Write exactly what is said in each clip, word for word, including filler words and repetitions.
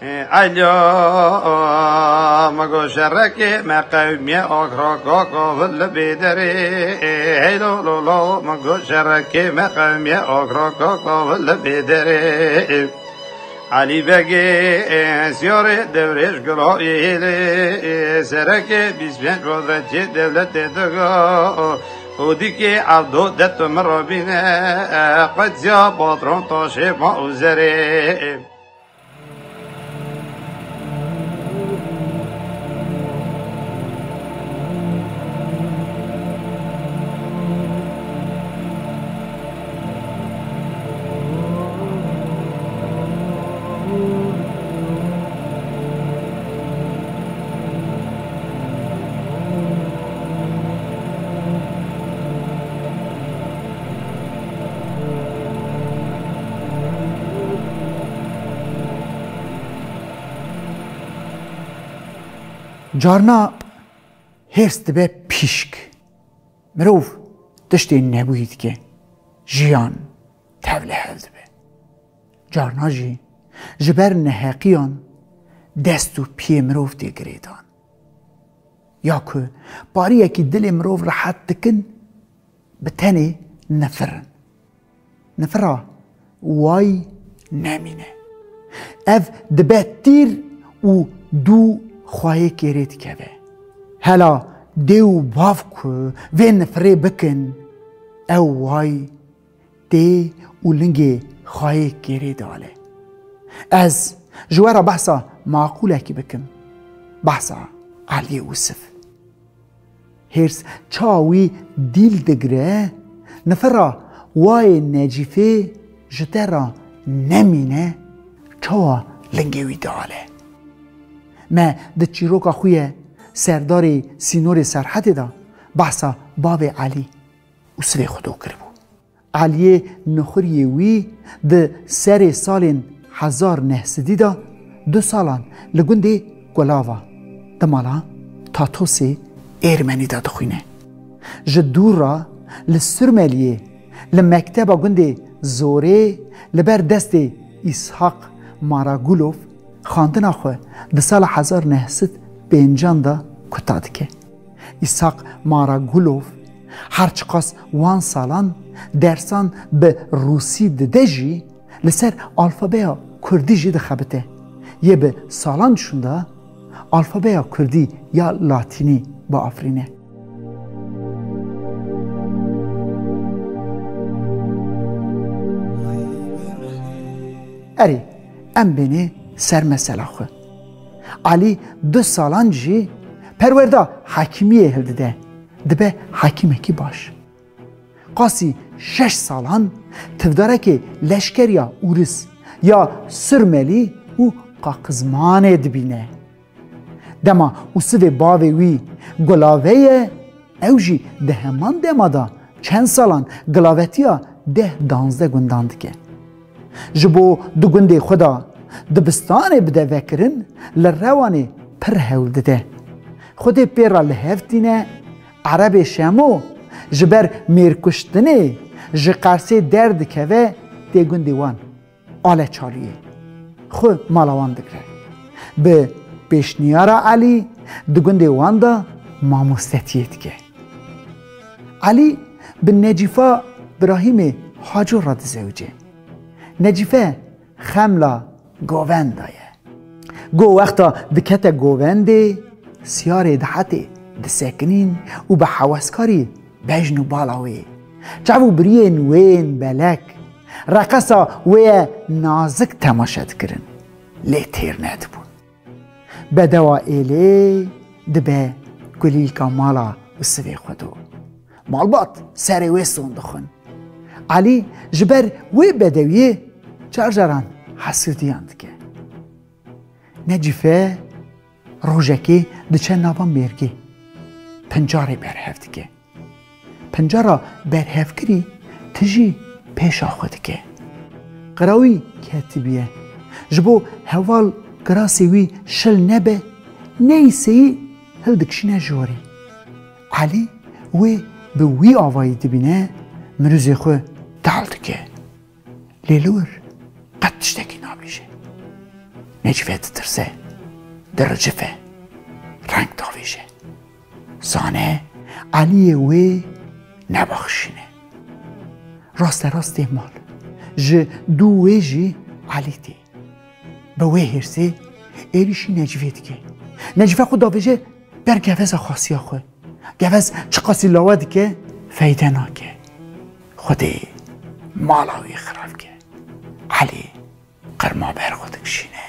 Alo, min got şerekê me qewmiye akra kaka vil li bêderê. Hey lo lo lo, min got şerekê me qewmiye akra kaka vil li bêderê. Elî Begê, siyarê devrêş gula êlê, serekê bîst pênc wezretiyê dewletê diga, û dîkê Evdo de tu min re bîne, qetiya patron taşê ma û zerê. Carna hêrs dibe pîşk. Mirov tiştê nebûyî dike. Jiyan tevlihev dibe. Carna jî ji ber neheqiyan dest û piyê mirov tê girêdan. Ya ku pariyekî dilê mirov rehet dikin, bi tenê nifir in. Nifira way nemîne. Ev dibe tîr û dû xwayê kêrê dikeve. Hela dê û bav ku vê nifirê bikin, ew way tê û lingê xwayê kêrê diale. Ez ji we re behsa maqûlekî bikim. Behsa Eliyê Ûsif. Hêrs çawa wî dîl digire, nifira wayê Necîfê ji te re nemîne, çawa lingê wî diale. Me di çîroka xwe ye Serdarê Sînorê Serhetê de behsa bavê Elî Ûsifê Xudo kiribû. Eliyê Nuxuriyê wî di serê salên hezar neh sedî de du salan li gundê Kulava di mala Tatosê Êrmenî de dixwîne. Ji dûr re li Surmeliyê li mekteba gundê Zorê li ber destê Îshaq Maragulov xwendina xwe di sala hezar neh sed pêncan de kuta dike. Îshaq Maragulov her çiqas wan salan dersan bi rûsî dide jî, li ser alfabeya kurdî jî dixebite. Yê bi salan şûnda alfabeya kurdî ya latînî biafirîne. Erê, em bênê ser mesela xwe. Elî du salan jî perwerda hekîmiyê hildide, dibe hekîmekî baş. Qasî şeş salan tivdarekê leşkeriya Ûris ya Surmelî û Qaqizmanê dibîne. Dema Ûsivê bavê wî gulave ye, ew jî di heman dema de çend salan gilavetiya deh danzdeh gundan dike. Ji bo di gundê xwe de dibistanê bide vekirin, li Rewanê pir hewl dide. Xwedê pê re li hev tîne, Erebê Şemo ji ber mêrkuştinê ji Qersê derdikeve tê gundê wan. Ale Çalûyê xwe mala wan digre. Bi pêşniyara Elî di gundê wan de mamostetiyê dike. Elî bi Necîfa Birahîmê Haco re dizewice. Necîfe xemla govenda ye. Go wexta dikete govendê, siyarê dihetê disekinîn û bi heweskarî bejn û bala wê, çav û biriyên wê yên belek, reqesa wê ye nazik temaşe dikirin, lê têr nedibûn. Bedewa êlê dibe kulîlka mala Ûsivê Xwedo. Malbat serê wê son dixwin. Elî ji ber wê bedewiyê carcaran hesûdiyan dike. Necîfe rojekê diçe nava mêrgê. Pincarê berhev dike. Pincara berhevkirî tijî pêşa xwe dike. Qira wî ketibiye. Ji bo heval kirasê wî şil nebe, neyîseyî hildikişîne jorê. Elî wê bi wî avayî dibîne, mirûzê xwe tal dike. Lê li wir qet tiştekî nabêje. Necîfe ditirse, diricife, reng davêje. Zane Eliyê wê nebaxşîne. Raste rast tê mal. Ji dû wê jî Elî tê. Bi wê hêrsê êrîşî Necîfê dike. Necîfe xwe davêje ber geveza xasiya xwe. Gevez çiqasî lawe dike, feyde nake. Xwedê mala wî xirab ke. Elî qirma ber xwe dikişîne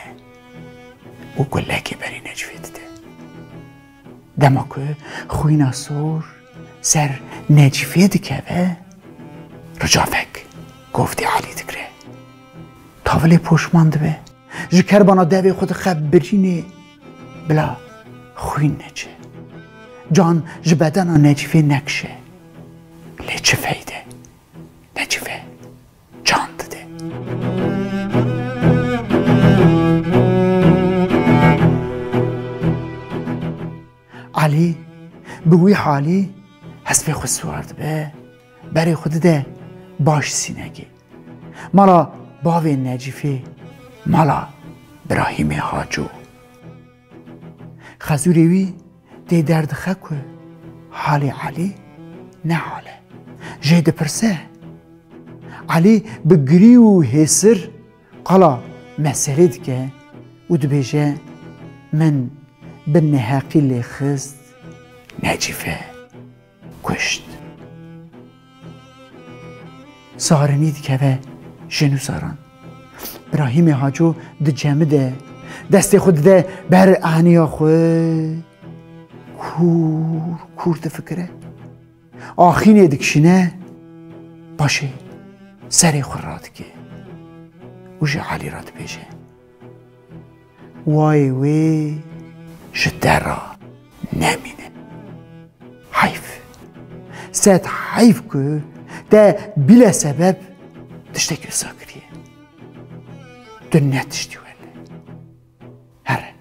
û gulekê berî Necîfê dide. Dema ku xwîna sor ser Necîfê dikeve, ricavek govdê Elî digre. Tavilê poşman dibe. Ji kerbana devê xwe dixe birînê bila xwîn neçe. Can ji bedena Necîfê nekişe. Lê çi feyde? Necîfe can dide. Elî bi wî halî hespê xwe siwar dibe, berê xwe dide baş sînegê. Mala bavê Necîfê, mala Birahîmê Haco. Xezûrê wî tê derdixe ku halê Elî ne hal e. Jê dipirse. Elî bi girî û hêsir qala meselê dike û dibêje, min bi neheqî lê xist, Necîfe kuşt. Sarinî dikeve jin û zaran. Birahîmê Haco dicemide, destê xwe dide ber aniya xwe. Kûr kûr difikire. Axînê dikişîne, paşê serê xwe radike û ji Elî re dibêje. Wayê wê ji te re nemîne. Heyf. Sed heyf ku te bîle sebeb tiştekî wisa kiriye. Tu ne tiştî wele. Here.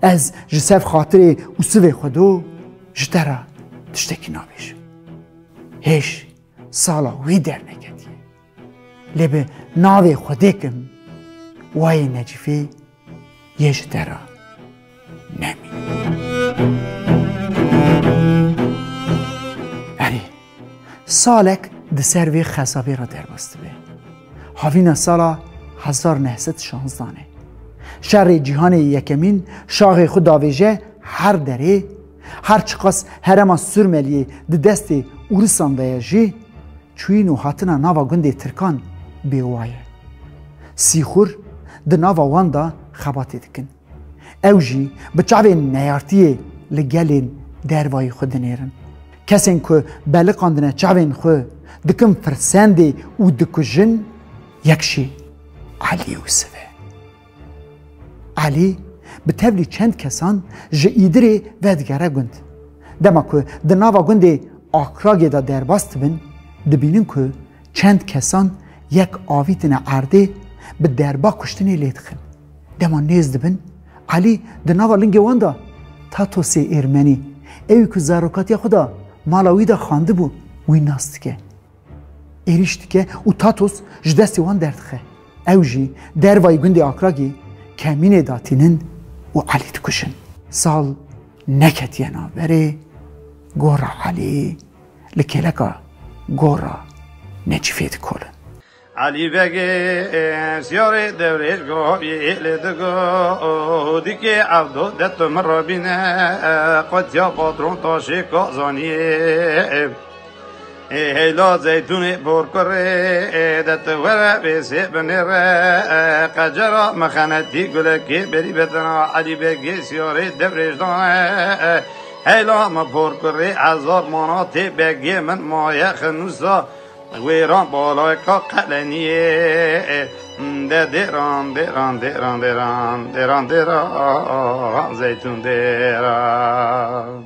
Ez ji ser xatirê û sivê xwe do ji te re tiştekî nabêjim. Hêj sala wî derneketiye. Lê bi navê Xwedê kim, wayê Necîfê yê ji te re nemî. Erê, salek di ser vê xesabê re derbas dibe. Havîna sala hezar neh sed şanzdan e. Şerê Cîhanê Yekemîn şaxê xwe davêje her derê, her çiqas herêma Surmeliyê di destê Ûrisan de ye jî, çûyîn û hatina nava gundê Tirkan bêwa ye. Sîxur di nava wan de xebatê dikin. Ew jî bi çavên neyartiyê li gelên dervayî xwe dinêrin. Kesên ku beliqandine çavên xwe dikin firsendê û dikujin, yek jî Elî Yûsiv e. Elî bi tevlî çend kesan ji Îdirê vedigere gund. Dema ku di nava gundê Akragê de derbas dibin, dibînin ku çend kesan yek avîtine erdê, bi derba kuştinê lê dixin. Dema nêz dibin, Elî di nava lingê wan de Tatosê Êrmenî, ewî ku zarokatiya xwe de mala wî de xwendibû, wî nas dike. Êrîş dike û Tatos ji destê wan derdixe. Ew jî dervayî gundê Akragî kemînê datînin û Elî dikujin. Sal neketiye navberê, gora Elî li kêleka gora Necîfê dikolin. Elî Begê siyarê dewrêj gaviyê lê digo, dikê evdo de tu min re bîne, qetiya patron taşê kazaniyê. Ê heyla zeytûnê porkurê, ê de tu were vê sê binêre, ê qecera mexenetî gulekê berî betina Elî Begê siyarê devrêjdan e. Heyla me porkurê hezar manatê begê min maye xinûsa wêran balayka qeleniyê. De dêran, dêran, dêran, dêran, dêran, dêran, zeytûn dêran.